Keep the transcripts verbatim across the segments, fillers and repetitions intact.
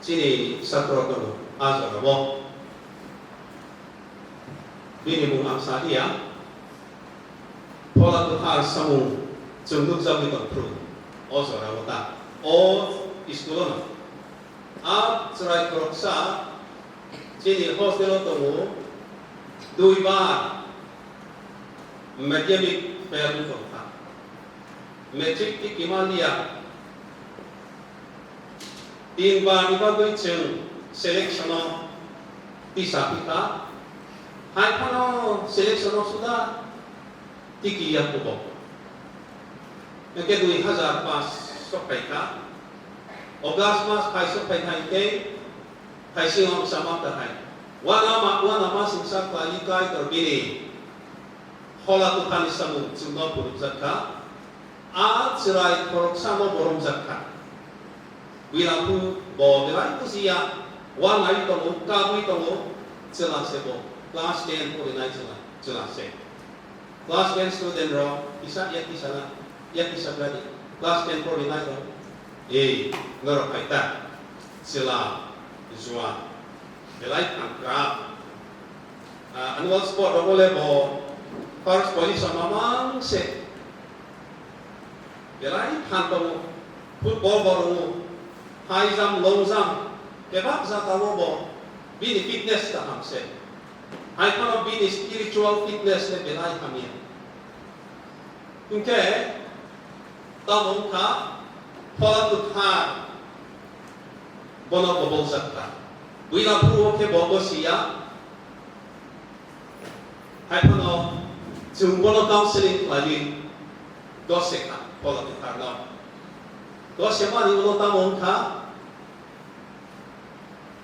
Chini satro tongo, a jorao. Bini mung ang sa dia. Phola Kwthar samung chwng nukjagwi tong phuru. O jorao ta. O school-o no. A chwrai khoroksa chini hostel-o tongo, duibar madhyamik fail wng tong kha. Matric tikima liya. Tin bar ni bagwi chwng selection-o tisa phi kha. Hai phano selection-o suda tiki ya kubo. Hwnkhe dui hazar paanch sok phai kha. August mas phai sok phai kha hwnkhe phaising wng sama ta hai. Wana ma, wana ma singsa khlai Kaitor bini Phola Kwtharni samung chwngno phunukjak kha. A chwrai khoroksano bo romjak kha. Builamphru bo belai bujiya, wanai tongo, kabui tongo, chwla se bo. Class ten porinai chwla, chwla se. Class ten student rok kisa, ya kisa na, ya kisa bradi. Class ten porinai rok. Ei, norok hai ta. Chwla, juan. Belai thangkrak. Ah, annual sport rogo le bo first position mamang se. Belai phan tongo, football bo rongo, high jump, long jump, bebak jata o bo bini fitness kaham se. Hai phano bini spiritual fitness le belai hamya. Hinkhe tamo wngkha Phola Kwthar bono koboljak kha. Buila phuru o khe bo gosiya. Hai phano chwng bono counseling khlaiwi gose kha Phola Kwtharno. Gose mani ulo tamo wngkha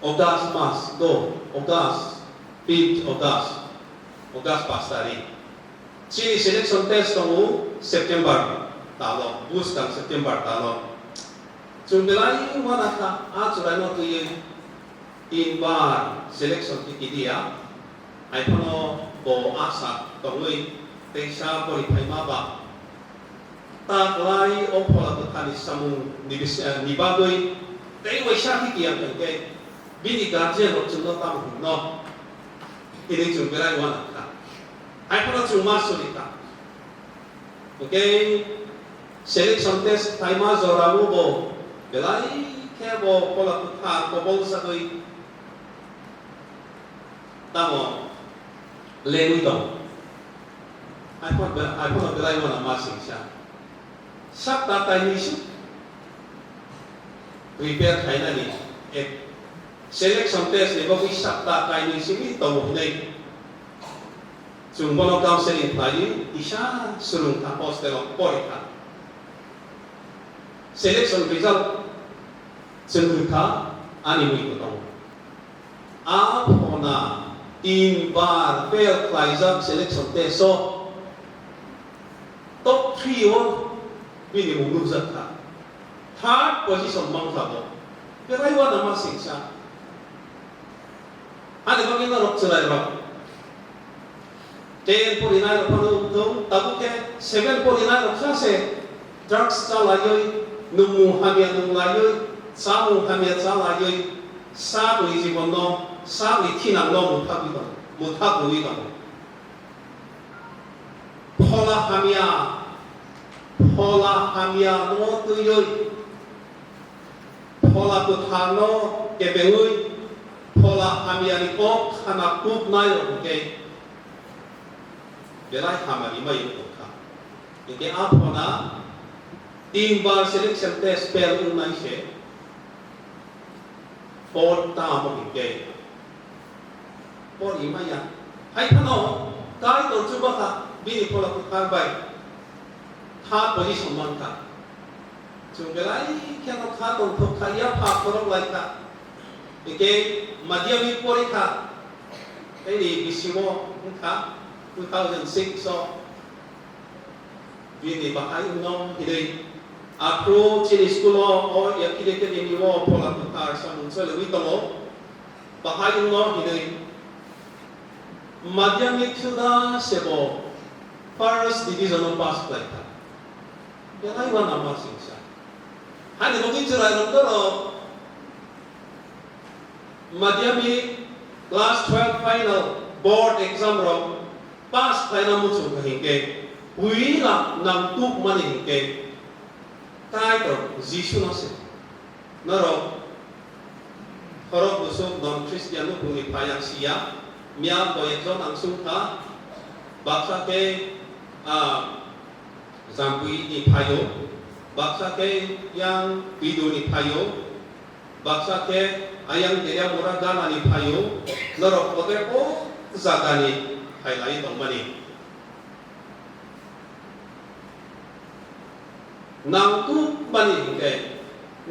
August mas, do, August, fifth August, August paanch tarikh. Chini selection test tongo September talo, buskang September talo. Chwng belai uanakha, a chwraino twiwi tinbar selection tiki diya. Hai phano bo asa tongwi teisa pori phaima ba ta kwlai o Phola Kwtharni samung ni bis-, eh, ni bagwi tei waisa khe kiya hwnkhe bini guardian rok chwngno tamo hwnno hinwi chwng belai uanakha. Hai phano chwng ma suri kha. Hwnkhe selection test khlaima jorao bo belai khe bo Phola Kwthar kobol sagwi tamo lengwi tong. Hai phano be-, hai phano belai uanama singsa. Sapta kainwi se prepare khainani, eh, selection test ni bagwi sapta kainwi simi tongo hwnwi. Chwng bono counseling khlaiwi kisa swrwng kha hostel o pori kha. Selection result chwng rwkha ani mui kwtao. A phona tin bar fail khlaijak selection test o top three o bini mung nukjak kha. Third position mankha bo. Belai uanama singsa. Ani bagwi norok chwrairok. Ten porinai rok phano wngthung, tabuk khe seven porinai rok sa se drugs chalaiwi, nwngmung hamya nwnglaiwi, chamung hamya chalaiwi, sakni jibonno, sakni thinangno mwthagwi tongo, mwthagwi tongo. Phola hamya, phola hamya no twiwi, Phola Kwtharno kebengwi, Phola hamyani kok khana kuknai rok hwnkhe belai hamari mai wng tongkha. Hwnkhe a phona tin bar selection test fail wngnai se, por tamo hwnkhe. Por imaya. Hai phano Kaitor chubakha bini Phola Kwthar bai third position mankha. Chwng belai kheno kha tongthok kha, yapha khorok lai kha. Hwnkhe madhyamik porikha, tei ni bisingo wngkha two thousand six o. Bini bahai wngno hinwi aphuru chini school o, o Yakile Academy o Phola Kwthar samung choliwi tongo. Bahai wngno hinwi madhyamik thuda sebo first division o pass khlai kha. Belai uanama singsa. Hani bagwi chwrairok norok Madhyamik class twelve final board exam rok pass khlaina muchung kha hinkhe, puila nang tuk mani hinkhe, Kaitor Jisu no se. Norok khorok busuk non Christian nukhungni phai ang siya, miyang bo ekjon ang sung kha, baksa khe, ah, Jampui ni phaio, baksa khe yang Pidu ni phaio, baksa khe ayang Deya Mura Gana ni phaio, norok kote o jaga ni phai lai tongmani. Nang tuk mani hinkhe,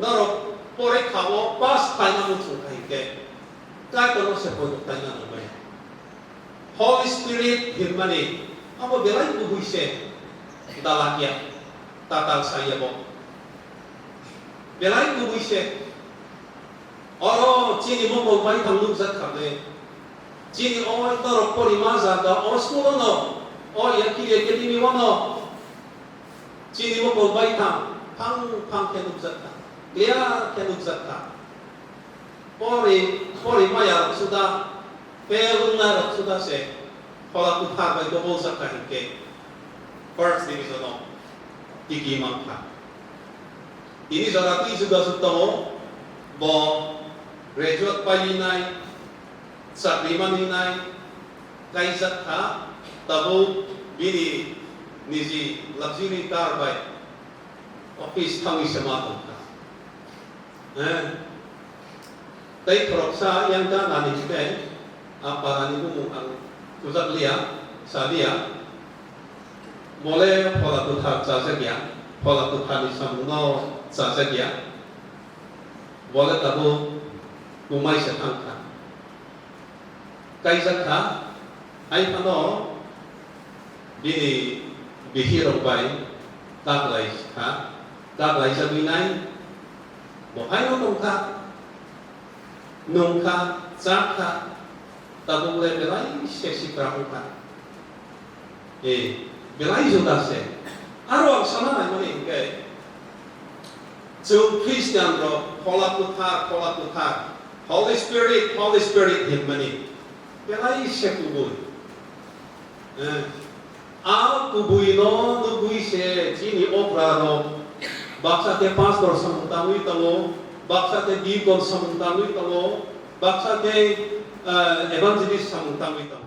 norok porikha o pass khlaina muchung kha hinkhe, Kaitor no se poito khlaina nangmaya. Holy Spirit hinmani abo belai kubui se, dalakya, tatal saya bo. Belai kubui se. Oro chini mokol bai thang nukjak kha le. Chini o norok porima jaga o school o no, o Yakiri Academy o no. Chini mokol bai thang, phang phang khe nukjak kha. Clear khe nukjak kha. Pori, pori maya rok suda, fail wngnai rok suda se, Phola Kwthar bai doboljak kha hinkhe, first division o tiki man kha. Tini jora twi juga suk tongo, bo graduate painai, chakri manwinai, kaijak kha, tabuk bini niji luxury car bai office thangwi se ma tong kha. Eh, tei khoroksa yang ta nani hinkhe, a parani bumung ang chujakliya, saliya. Bole Phola Kwthar chajakya, Phola Kwtharni samungno chajakya. Bole tabuk kumai se thang kha. Kaijak kha, hai phano bini bihik rok bai taklai kha, taklai jagwi nai, bo haino tong kha, nung kha, cha kha, tabuk le belai se sikra wng kha. E, belai juda se. Aro ang sana naimani hinkhe, chwng Christian rok Phola Kwthar, Phola Kwthar, Holy Spirit, Holy Spirit hinmani belai se kubui. Eh, a kubui no nugui se chini okra rok, baksa khe pastor samung tangwi tongo, baksa khe deacon samung tangwi tongo, baksa khe, eh, evangelist samung tangwi tongo.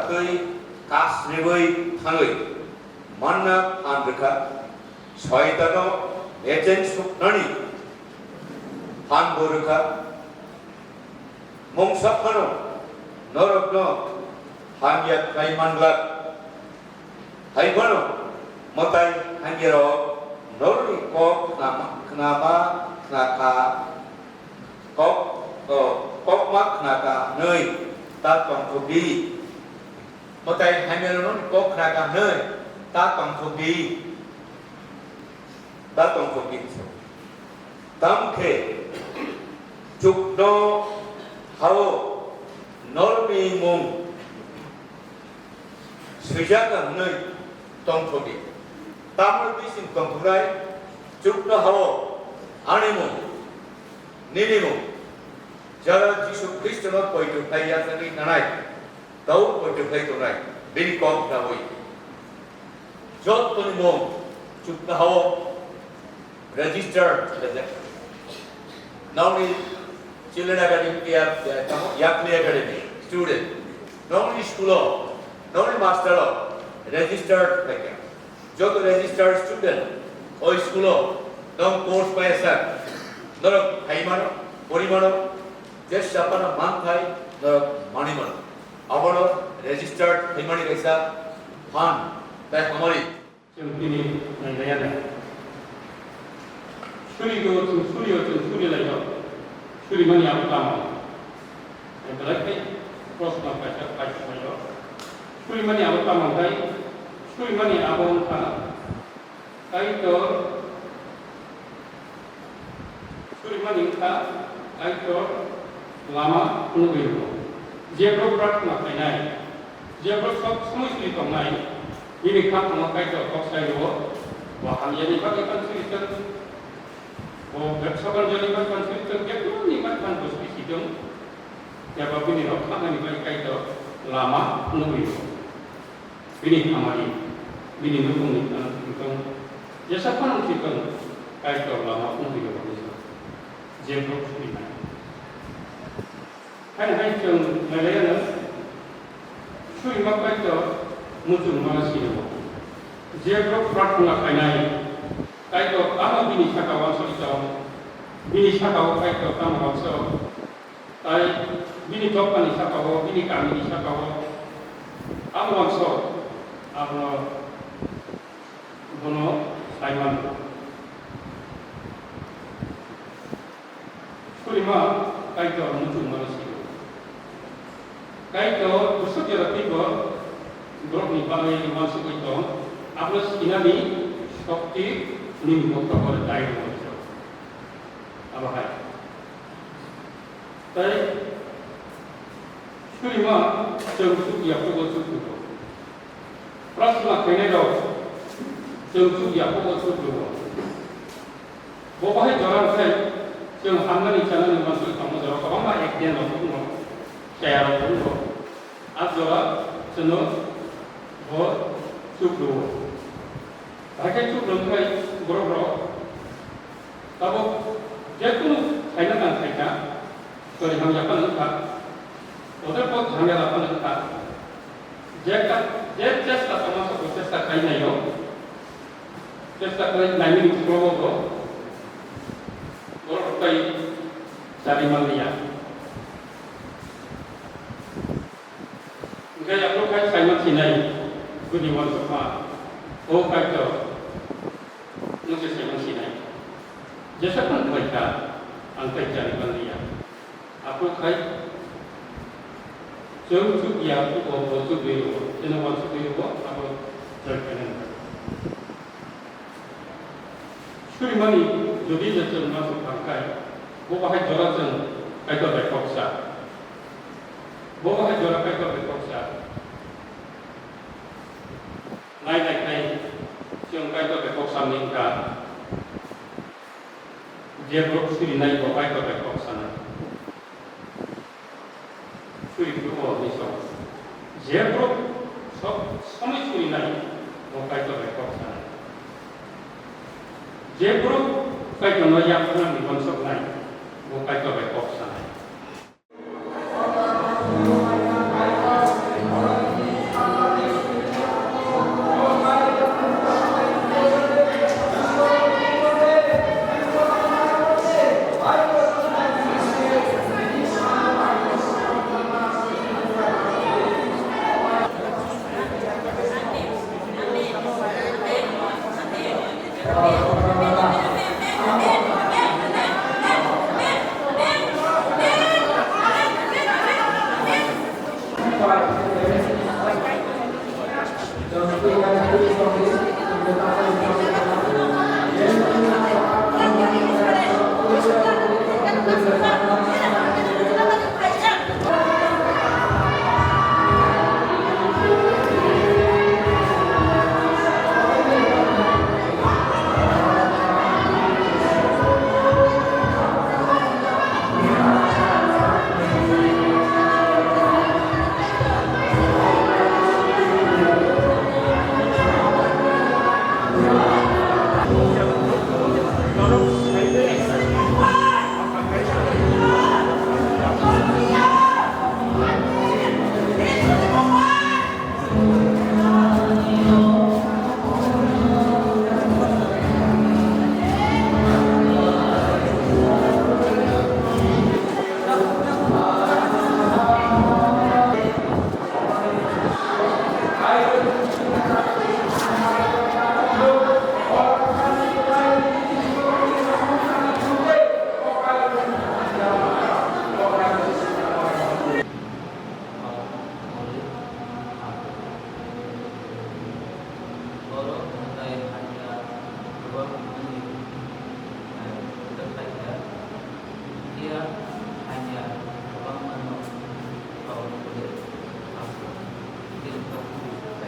Twi kasriwi thangwi manna phan rwkha, Soitano mecheng suknani phan bo rwkha. Mungsa phano norokno hamya khlai man glak. Hai phano mwtai hamyarok norokni kok khnama, khnama khnakha, kok, o, kokma khnakha hwnwi ta tongthok di. Mwtai hamyarokno kok khnakha hwnwi ta tongthok di. Ta tongthok di. Tamo khe chukno hao norokni mung swijak hwnwi tongthok di. Tamoni bising tongthoknai chukno hao ani mung, nini mung, jara Jisu Khristono poito khlai yachagwi nanai, tau poito khlai tongnai, bini kok khlaui. Jottoni mung chukno hao registered khlaijak. Nokni Children Academy ya, ya, tamo Yakli Academy student. Nokni school o, nokni master o registered khlaikha. Joto registered student o school o nong course paisa, norok phaimano, porimano, jesa phano manthai norok manimano. Abono registered khlaimani kaisa phan tei hamari. Chwng tini nainaiya nai. Surigo chwng surio chwng suri laio. Surimani abo tamo? Belai khe proshno kaisa kaisa laio. Surimani abo tamo khe? Surimani abo wngkha Kaitor Surimani wngkha Kaitor lama phunugwi rwo. Jephru prarthana khlainai, jephru sob somoi suri tongnai, bini kha phano Kaitor kok sai rwo, bo hamyani bagwi pan suri thung, bo bebsa banjani bagwi pan suri thung, jephru ni bagwi pan bo suri si thung, jeba bini rok khanani bagwi Kaitor lama phunugwi rwo. Bini hamari, bini nukungni ano thwngthwng, jesa phano thwngthwng, Kaitor lama phunugwi rwo hinwi sa, jephru surinai. Haino hai chwng nailaiano surima Kaitor muchungma sirimo. Jephru prarthana khlainai, Kaitor tamo bini saka wansugwi tong, bini saka-o Kaitor tamo wansuk, Tai bini dophani saka-o, bini kamini saka-o, amo wansuk, abono, bono sai mano. Surima Kaitor muchungmano sio. Kaitor bwswk jora teibo borokni bagwi wansugwi tong, abono sinani shokti nini mokto bai dai rw-o. Abo hai. Tai surima chwng chuk ya pugo chuk pugo. Prasna khainai rok chwng chuk ya pugo chuk pugo. Bo bahai jora khai chwng hamnani chanani mansuk tongma jora kwbangma ek den rok tongo. Chaya rok tongo. A jora chwngno bo chuk pugo. Bahai khe chuk rok khai borok rok Tabuk jekunu khaina nang khaikha, chori hamya phano wngkha, oder pot hamya da phano wngkha. Je ka, je chesta tongma sabo chesta khainaio, chesta khlai naimani uklogo bo, borok rok tai chari manliya. Hingke yaphru khai saiman sinai, bini uansukma, o Kaitor, nwng se saiman sinai. Jesa phano khlai kha, ang tai chari manliya. Aphru khai, chwng chuk ya, o bo chuk ri rwo, chwngno uansuk ri rwo, abo chari khainai. Surimani jodi je chwng uansuk thang khai, bo bahai jora chwng Kaitor bai kok sa. Bo bahai jora Kaitor bai kok sa. Nai nai khai chwng Kaitor bai kok sa ni wngkha. Je borok surinai bo Kaitor bai kok sanai. Suri phuru o hinwi sa. Je borok sob somoi surinai bo Kaitor bai kok sanai. Je borok Kaitorno yaphangni uansuknai bo Kaitor bai kok sanai. Borok mwtai hamya kwbangma ni, eh, kwthwkhaikha, phiya hamya kwbangmano kok kwrwi kha. Bini kok kwrwi kha.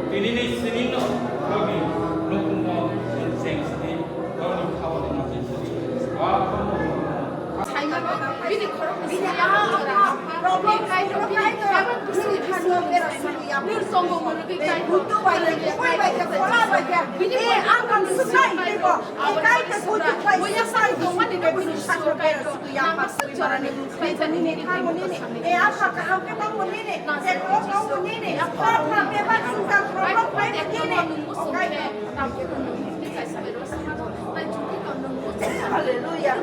Tinini sinino bagwi nukhungno chengsi. Hallelujah.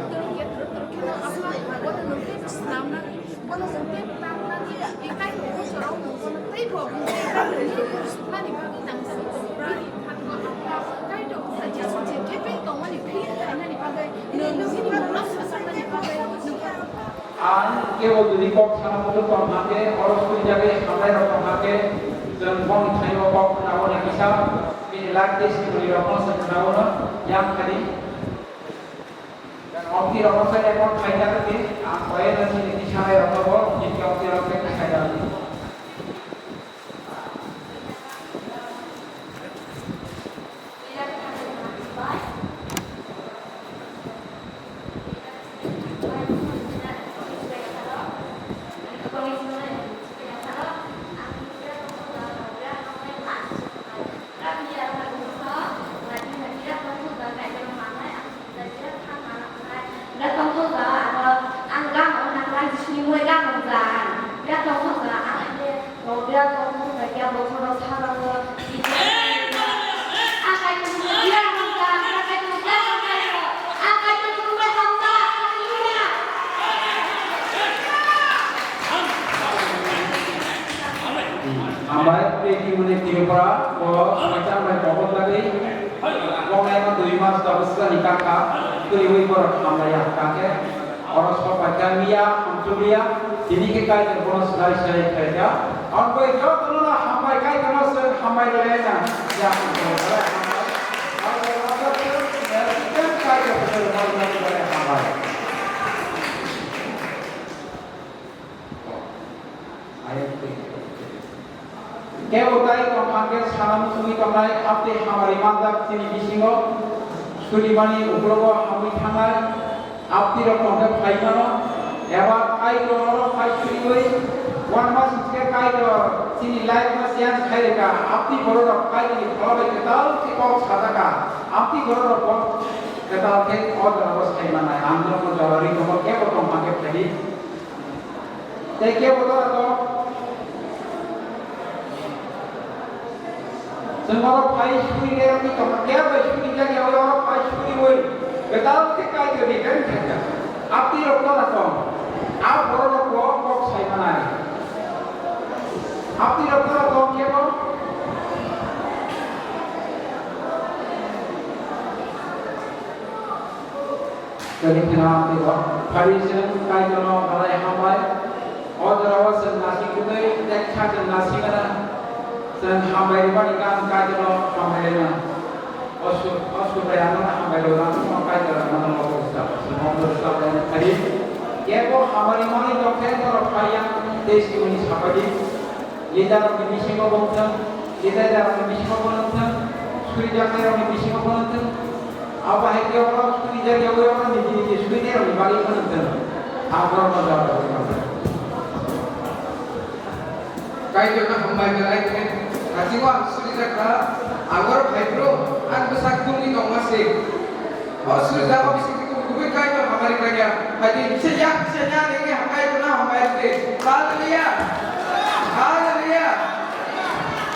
Ang kebo duni kok sana mulut tong hake, oro suri jagwi hambai rok tong hake, jeng bong thaio kok khna o na kisa, bini lak tei suri rok no se khna o no, yang khani. Jeng ong ki rok no se ekor khai jagwi, ang koi no sini kisa hai rok no bo, jeng ki ong ki rok se khai jagwi. Tongya tongthok khe bokhorok sarango. Akai tongthok ya hamka, akai tongthok ya hamka, akai tongthok ya hamka, hallelujah. Hambai, tei Tripura, o Paithak bai Bobot bagwi, o mai ma dui mas tabuk swkang ni kaka, twiwi borok hamlaiya, kakhe. Oro sok bai kha miya, hamchwlwiya, tini khe Kaitor bono swlai swlai khaikha. Abo bai jotono no hambai, Kaitorno chwng hambai rwlaina. Ya, hambai. Kaitor bono chwng, eh, Kaitor bono chwng hambai. Kebo tai tongthang khe sana muchungwi tongnai, aptwi hamari manjak chini bisingo, sudimani uklogo hamwi thangnai, aptwi rok tongkhe phai mano, eba Kaitor oro phai suriwi, uanama singkhe Kaitor chini life no change khai rwkha, aptwi borok rok Kaitor ni phola bai kwtal khe kok sajaka, aptwi borok rok bo kwtal khe o jora o sai manai, ang joto jora ri tongo, kebo tongthang khe phaidi. Tei kebo jora tong. Chwng oro phai suri rwgwi tongkha, kebo bai suri jak ya, oro phai suriwi kwtal khe Kaitor ni beng khaikha. Aptwi rok jora tong. A borok rok bo kok sai manai. Aptwi rok jora tong kebo. Tini kheno twibo phari chwng Kaitorno belai hambai. O jorao chwng nasing kwtwi tekha chwng nasing gana. Chwng hambai rwmani kang Kaitorno hambai rwna. O su-, o Subraiyano hambai rwna, o Kaitor ano lobo rwchap. Chwng o rwchap laina phari. Kebo hamari manwi tongkhe norok phai yang tei simini saphadi. Leader rokni bisingo bo wngthung, leader rokni bisingo bo wngthung, surijaknai rokni bisingo bo wngthung. Abo hai khe oro surijakya oro niji niji suinai rokni bagwi bo wngthung. Ang borokno jawab rwgwi mano. Kaitorno hambai belai khe, hatingo ang surijakha, ang oro phai phuru, ang bwsak bumni tongma se. O swijak o bising twi kubui Kaitor hamari khlai kha. Hai di, se yak se nya ni nge hambai tuna hambai se. Hallelujah. Hallelujah.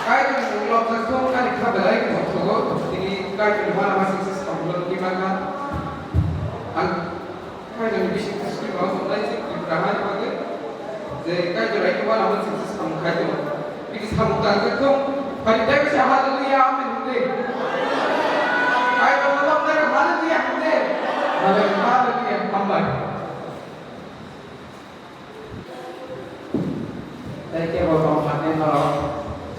Kaitor ni mung lobjak thung ani kha belai khe mothogo. Tini Kaitor ni mana ma sing se samung lok ni ma kha. Ang Kaitor ni bising twi suri ma tongnai se Tripura ha ni bagwi. Je Kaitor ai khe mana ma sing se samung khai tongo. Bini samung tangkhe thung, phari tei bisa hallelujah, amen hwnkhe. Kaitorno lobnai rok hallelujah hwnkhe. Hallelujah, hallelujah, hambai. Tei kebo tongthangkhe norok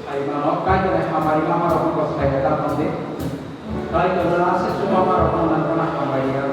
sai mano, Kaitorni hamari mama rokno bo sai da tongdi. Kaitorno aswk chubama rokno nangkukna hambai ya.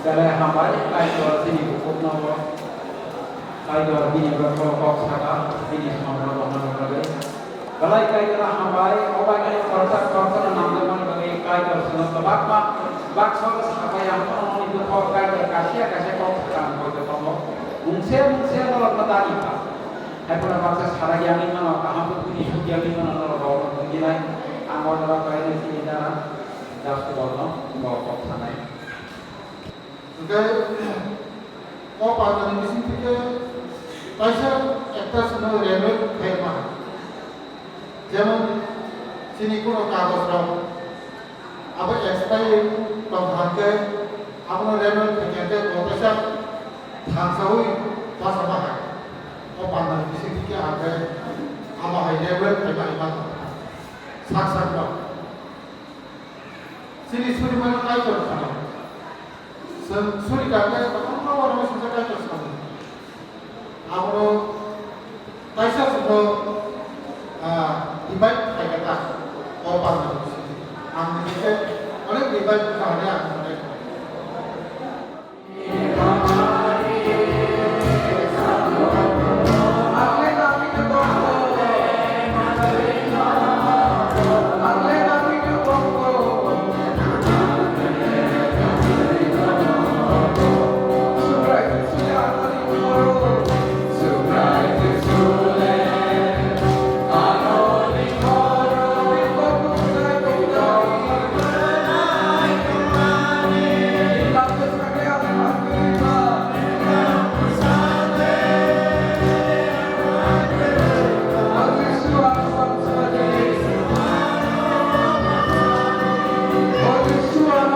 Belai hambai, Kaitor chini bukhukno bo, Kaitor bini borokno kok saka, bini samungno bo hwnwi bagwi. Belai Kaitor hambai, o bai khe khoroksa khoroksano namjakmani bagwi Kaitor chwngno kwbangma baksa o sapai ang, bono nini dukho Kaitor kaisa kaisa kok saka ang poito tongo. Mungse mungse norokno dagi kha. Haiphano baksa sarak yangwi mano, kaham bwtwini suk yangwi mano, norok rokno tongwinai. Ang o jora kaijaknai chini dara, Jaskobal no bo kok sanai. Hwnkhe o pandani bising theke kaisa ekta chwngno renewal khaima. Jemon chini kono kagoj rok abo expire tong kha hwnkhe abono renewal khaikha hwnkhe bo kaisa thangsawi bachama hai. O pandani bising theke hwnkhe amo hai renewal khaima hai mano. Sak sak no. Chini suri mano Kaitor khana. Chwng suri kha khe kwbangma uanama swijak Kaitor sabo. Abono kaisa chwngno, ah, divide khlai kha ta, o panda ni bisingtwi. Ang ni khe onek divide wngkha hwnwi ang sankha.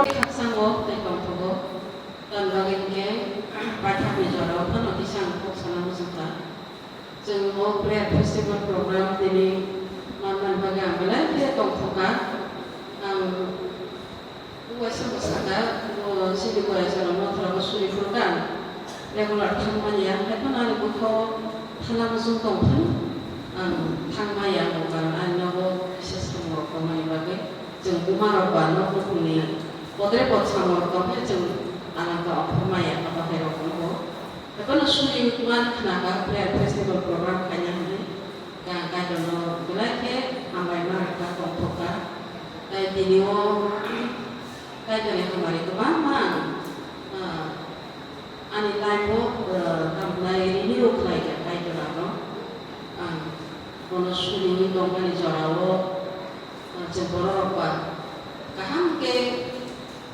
Khakchangma tei tongthogo, tamni bagwi hinkhe paithakni jorao phano kisa ang kok sana muchungkha. Chwng o prayer festival program tini manmani bagwi ang belai khe tongthokha. Ang Uaisa bwskango chini boyajwk rok mothra bo suri phuru kha, regular thangmani ya, haiphano ani bwkhao thana muchung tong phano ang thangmaya, karon ani nogo kisa samung rok tongmani bagwi chwng buma rok ba nok nukhungni bodre bod samung rok tong phai chwng ananta ongkhormaya, abo hai rok wngo. Haiphano suri man khna kha prayer festival program khaina hwnwi. Ka-, Kaitorno belai khe hambai ma rwkha, tongthokha. Tai tini o Kaitorni hamari kwbangma ang, ah, ani life-o, ah, tamo khlai rini rw khlai kha Kaitor ano. Ang bono suriwi tongmani jorao, ah, chwng borok rok ba kaham khe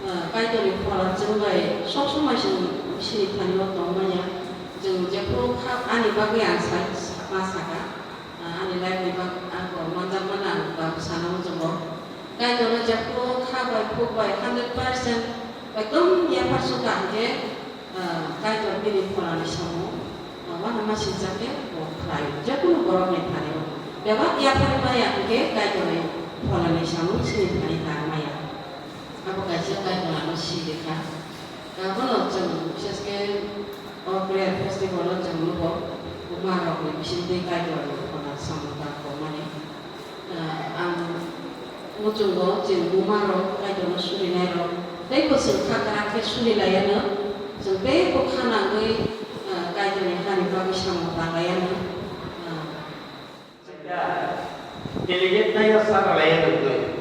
Ah, Kaitorni phola chwng bai sob somai chwng bisini thani o tong manya. Chwng jephuru kha ani bagwi ang sa, ma saka, ah, ani life ni bag, ang bo manjak mano ang ba sana muchungo. Kaitorno jephuru kha bai, phuk bai, hundred percent ekdom yaphar sukha hwnkhe, ah, Kaitor bini pholani samung, ah, uanama swijak khe bo khlai, jekunu borokni thani o. Bebak yaphar maya hwnkhe Kaitorni pholani samung chini thani ta maya. Abo kaisa Kaitor ano siri kha. Abono chwng, bises khe o prayer festival o chwng nugo, buma rokni bisingtwi Kaitor ni phola samung tang tongmani. Ah, ang muchungo chwng buma rok Kaitor no surinai rok teibo chwng kha kwrak khe suri laiya no, chwng teibo kha nangwi, ah, Kaitor ni hani bagwi samung tang laiya no. Ah, Delegate naya sara laya nungwi.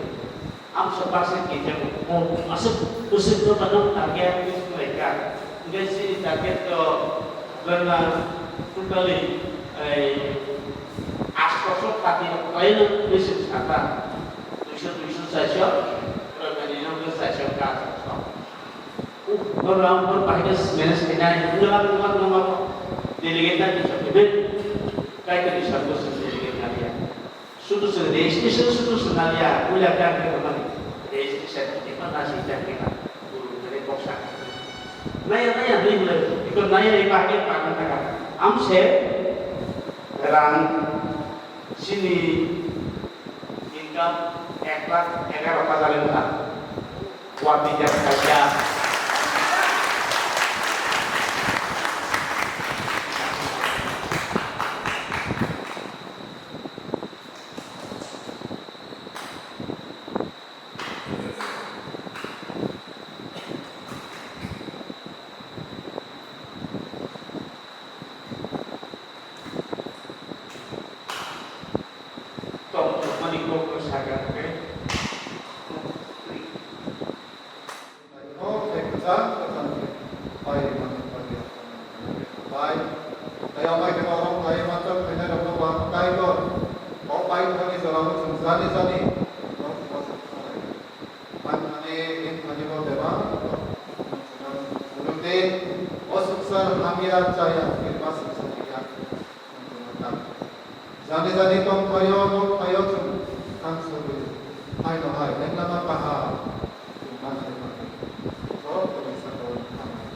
Am so percent kija ko asuk usuk to banam target is like that. Ngai si target to gana totally ai asto so khati laya nungwi si sata. Duiso duiso saisyo, ragani nungwi saisyo ka so. Bor round bor bahai khe manage khainai, wngla wngla wngla delegate na kisa phaimai, Kaitor ni sabo chwng delegate na liya. Sudu chwng registration sudu chwng na liya, puila khe ang khe tongmani registration khe ma na si khe ang khe na guru khe boksa. Naya naya dui bwlai, iko naya iko ake pa na taka. Am se rang sini income ek lakh egaroh hajar wngkha. Wati jak kaisa. Tongthokmani kokno sakha hwnkhe. Bai, bai, bai. Tei amai khe norok nai manjak khainai rokno ba Kaitor. O bai thani jorao chwng jani jani. Manmani, hinmani bo bebak. Phunukdi, o swngchar hamya chaya, kirima swngchar ya. Jani jani tongphaio, nukphaio chwng thangsugwi. Haino hai, lenglama kaham. Chwng manjak manjak. Joto ni sakao hamya.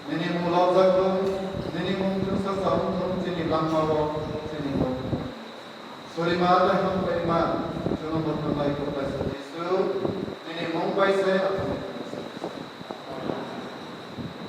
Nini mung lobjak thung, nini mung chwngsacha wng thung, chini langmao, chini mung. Surima tei hamkhaima, chwngno mwthangwi Kwplaisa Jisu, nini mung bai se aphuru